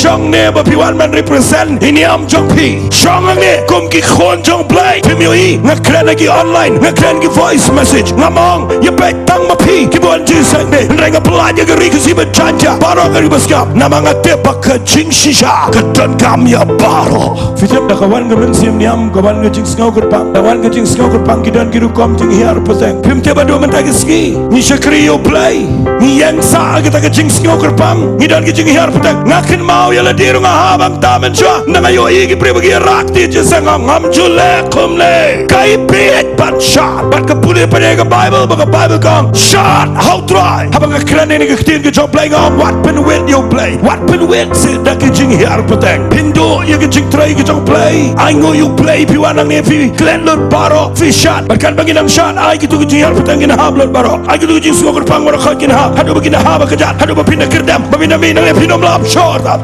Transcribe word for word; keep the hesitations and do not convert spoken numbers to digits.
Hangne ba phi wan ban represent i niam jong phi. Shong hangne kum ki khun jong Blei. Phim ïohi, nga kren ha ki online, nga kren ki voice message. Ngam ong ïa peit tang ma phi kiba wan jingïaseng ne. Hynrei nga pynlait ïa ka ri Khasi bad Jaiñtia baroh ka ri ba sngap. Namar nga tip ba ka jingshisha ka donkam ïa baroh. Phi tip, da ka wan ka mynsiem niam, ka wan ka jingsngew kyrpang, da wan ka jingsngew kyrpang ki don ki rukom jinghiar pateng. Phim tip ba haduh mynta ka sngi ngi shakri ïa U Blei, ngi ïeng sah ha kata ka jingsngew kyrpang, ngi don ki jinghiar pateng. Nga kynmaw ïa lade ruh, nga hap ban tam mynshuwa, nga ïohi ki briew ba ki ïarap ïa ka jingïaseng, ngam ju leh kumne. Ka i bieit ban shad, bad ka pule pat ïa ka Baibl, ba ka Baibl ka ong shad ha U Trai. Haba nga kren ïa kane ka ktien ka jong U Blei, nga ong wat pynwit ïa U Blei, wat pynwit seh da ki jinghiar pateng. Pynduh ïa ka jingtrei ka jong U Blei. Ai nguh ïa U Blei, phi wan hangne phi klet lut baroh, phi shad. Bad katba ngi dang shad, ai kito ki jinghiar pateng kin hap lut baroh. Ai kito ki jingsngew kyrpang baroh khoit kin hap. Haduh ba kin hap ha kjat, haduh ba phin da kyrdem, ba phin da mih nangne, phin ym lah ban shor tat.